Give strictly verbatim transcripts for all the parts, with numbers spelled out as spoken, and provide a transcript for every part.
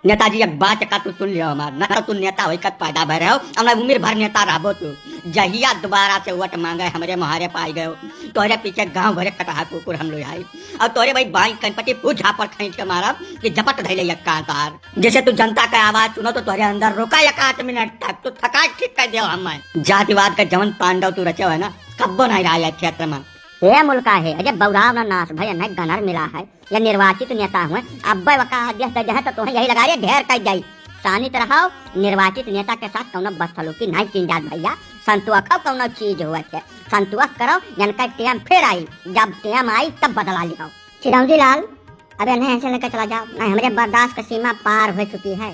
नेताजी, एक बात का तू सुन लियो हमार, ना तो तू नेता होई के पैदा भय रहो, और ना उम्र भर नेता रहबो तू। जहिया दोबारा से वोट मांगे, हमरे मोहारे पाई गयो, तोहरे पीछे गांव भरे कटहा कुकुर हम लोग आई, और तोहरे भाई बाई कनपटी फूट झापड़ खींच के मारब कि झपट धैले एक कान तार। जैसे तू जनता का आवाज सुनो तो तोहरे अंदर रोका एक आध मिनट तक, तू थकान ठीक कर देव हमें। जातिवाद का जवन पांडव तू रचे है ना, कब्बो नहीं रहा है क्षेत्र में। ए मुल्का है, अरे बौराव ना नाश भय नहीं गनर मिला है। या निर्वाचित नेता हुए, अब्बे वका आदेश दे दे तो तोहे यही लगा रे ढेर कर जाई। शानित रहो, निर्वाचित नेता के साथ कौनो बदसलूकी नहीं कीन जात भैया। संतोष कौनो चीज हुए थे, संतोष करो, इनका टेम फिर आई, जब टेम आई तब बदला लिहो। चिरौंजी लाल, अब इन्हें ऐसे लेके चला जाओ, नहीं हमरे बर्दाश्त का सीमा पार हो चुकी है।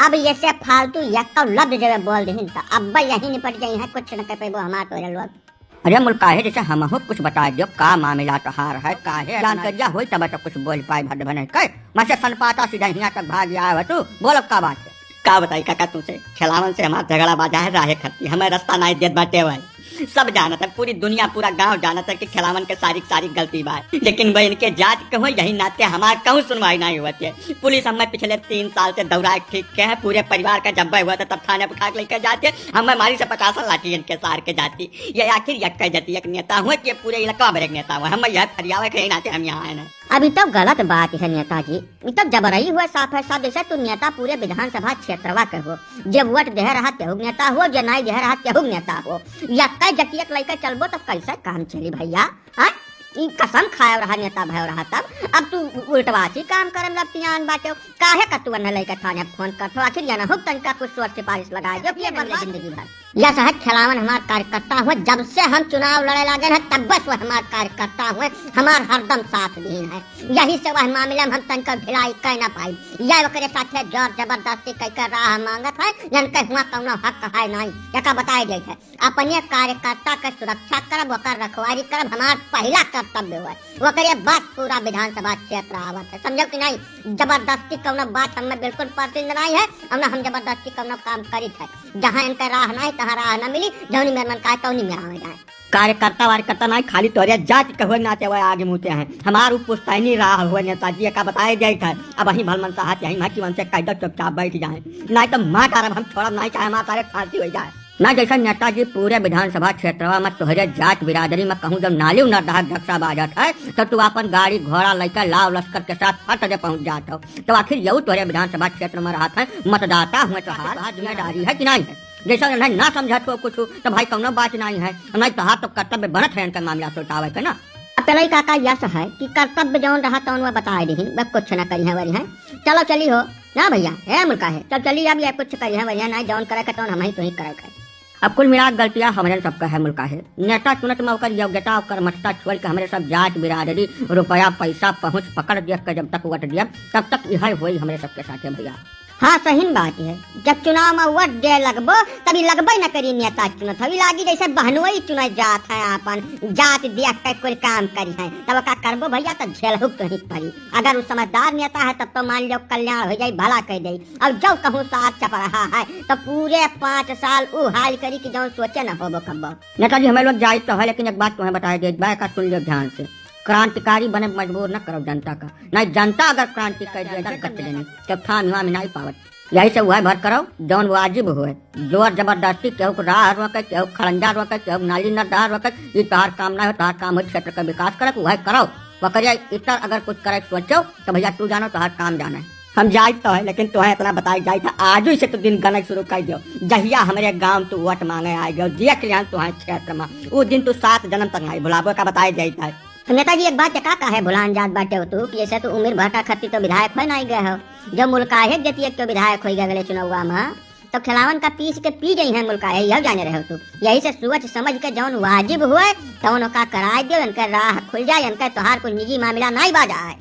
अब ये से फालतू यक्का लफ्ज जब बोल दीन तो अब्बे यही निपट जाई है, कुछ न कर पेबो हमार तोरे लोग। अरे मुल्का है, जैसे हमहू कुछ बताइ दियो, का मामिला तोहार है, काहे जानकारिया होई तब तो कुछ बोल पाए भद भन के। मैं से सनपाटा सीधा हियां तक भाग आया हो तू, बोल अब का बात है? का बताई काका तुमसे, खेलावन से हमार झगड़ा बाजा है राहे खत्ती, हमें रास्ता नाई देत बाटे भाई। सब जानत है, पूरी दुनिया, पूरा गांव जानत है कि खेलावन के सारी की सारी गलती बा, लेकिन वह इनके जात के हो, यही नाते हमार कहूँ सुनवाई नहीं होती है। पुलिस हमें पिछले तीन साल से दौड़ा के ठीक के है, पूरे परिवार का जब्बे हुआ था तब थाने पे उठा के लेके जाते, हमें मारी से पचास लाठी इनके सार के जाती। ये आखिर यक्का जति एक नेता हुए कि पूरे इलाका भर एक नेता हुए? हम यह फरियावे के ही नाते हम यहाँ आए ना। अब ई तो गलत बात है नेताजी, ई तो जबरई हुए साफ है साफ। जैसे तू नेता पूरे विधानसभा क्षेत्रवा के हो, जे वोट दे रहा तेहू नेता हो, जे नाई दे रहा तेहू नेता हो। यक्का जति एक लइके चलबो तो कैसे काम चली भैया? हाँ? ई कसम खाए रहा नेता भय रहा तब, अब तू उल्टवासी काम करे ला पियान बाटे। काहे का तू अन्हे लइके थाने फोन करत हो? आखिर ये ना हो तनिका कुछ सोच सिफारिश लगाए जो पिए बदला जिंदगी भर। या साहब खेलावन हमार कार्यकर्ता हुए, जब से हम चुनाव लड़े लागे हैं तब से वह हमार कार्यकर्ता हुए, हमार हरदम साथ दीन है। यही से वह मामले में हम तनिका ढिलाई कर ना पाई। या ओकरे साथे जोर जबरदस्ती कइके राह मांगत है, इनके हुआ कौनो हक है नहीं, एका बताए जाइत है। अपने कार्यकर्ता के सुरक्षा करब, ओकर रखवारी करब, हमार पहिला कर्तव्य हुए। ओकरे बाद पूरा विधानसभा क्षेत्र आवत है, समझो कि नहीं? जबरदस्ती कौनो बात हमें बिल्कुल पसंद नहीं है, और ना हम जबरदस्ती कौनो काम करित है। जहाँ इनका राह नहीं, तहाँ राह न मिली, जौनी मेर मन कहे तौनी मेर आवे जाए। कार्यकर्ता वार्यकर्ता नहीं, खाली तोरे जाति के हुए नाते हुए आगे मुँहते हैं। हमार उ पुश्तैनी राह हुए नेताजी, एका बताए जाइत है। अब वहीं भलमन साहब यहीं महकी मन से कह दो चुपचाप बैठ जाए, नहीं तो मार डारब हम, छोड़ब नहीं, चाहे हमार सारे फांसी हो जाए। ना जैसा नेताजी पूरे विधानसभा क्षेत्रवा में तोहरे जात बिरादरी में कहूँ जब नाली उनर दहा ढक्सा बाजत है, तो तू अपन गाड़ी घोड़ा लइके लाव लश्कर के साथ फट दे पहुँच जात हो। तो आखिर यहू तोहरे विधानसभा क्षेत्र में रहत है, मतदाता हुए तोहार, तोहार जिम्मेदारी है कि नहीं है? जैसा उन्हें ना समझत हो कुछ, तो भाई कौनो बात नहीं है, नहीं तोहार तो कर्तव्य बनत है इनका मामला सुलटावे के ना। अब पहले ही काका यस है कि कर्तव्य जौन रहा तौन वह बताए दीन, वह कुछ ना करी है वरी है। चलो चली हो, ना भैया, हे मुल्का है, चल चली अब, ये कुछ करिहे बढ़िया ना, जौन करे के तौन हमही तुही करे के। अब कुल मिला के गलतिया हमरे सबका है मुल्का है। नेता चुनत में ओकर योग्यता, ओकर महत्ता छोड़ के हमरे सब जात बिरादरी, रुपया, पैसा, पहुँच, पकड़ देख के जब तक वोट दियब, तब तक इहे होई हमरे सबके साथे भैया। हाँ, सही बात है। जब चुनाव में वोट दे लगबो, तभी लगबे न करी नेता चुनत हवी, लागी जैसे बहनोई चुने जात है, आपन जात देख के कुल काम करिहे। तब का करबो भैया, तब झेलहु के तुही पड़ी। अगर उ समझदार नेता है तब तो मान लो कल्याण हो जाई, भला कर दे। और जो कहूँ साथ चप रहा है तो पूरे पाँच साल उ हाल करी कि जौन सोचे न होबो कब्बो। नेताजी हमें लोग जाइत तो है, लेकिन एक बात तुम्हें बताए दे, एक बार का सुन लियो ध्यान से। क्रांतिकारी बने मजबूर न करो जनता का, नहीं जनता अगर क्रांति कर दिया तो कट देनी, तो थाम हुआ में नहीं पावत। यही से वह भर करो जौन वाजिब हुए। जोर जबरदस्ती केहू के राह रोके, केहू के खड़ंजा रोके, केहू के नाली नरदहा रोके, ई तोहार काम ना हो। तोहार काम हो क्षेत्र के विकास करे, वह करो। ओकरे इतर अगर कुछ करे सोचो तो भैया तू जानो, तोहार काम जाने। हम जाइत तो है, लेकिन तोहे इतना बताई जाइत है, आजू से तू दिन गणक शुरू कर दियो। जहिया हमरे गांव तू वोट मांगे आ गयो, देख लिया तोहे क्षेत्र में, उ दिन तू सात जन्म तक नहीं भुलाबो, का बताए जाइत है। तो नेताजी, एक बात का काहे भुलान जात बाटे हो तू कि ऐसे तू उम्र भर का खत्ती तो विधायक होए नहीं गए हो, जो मुल्काहे जतिये के विधायक होई गए अगले चुनावा में, तो खिलावन का पीस के पी गई है मुल्काहे, यह जाने रहे हो तू। यही से सोच समझ के जौन वाजिब हुए तौन ओका कराए दियो, इनके राह खुल जाए, इनके तोहार कुछ निजी मामला नहीं बा जाए।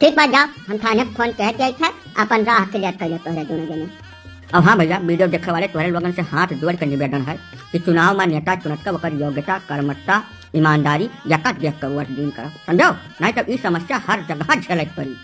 ठीक बात, जाओ, हम थाने फोन कह दिया था, अपन राह क्लियर कर ले तोहरे दोनों जने। अब हाँ भैया, वीडियो देखे वाले तोहरे लोगन से हाथ जोड़ के निवेदन है कि चुनाव में नेता चुनत के ओकर योग्यता, कर्मठता, ईमानदारी, यकत देख के वोट दीन करो, समझो, नहीं तो ई समस्या हर जगह झेले के पड़ी।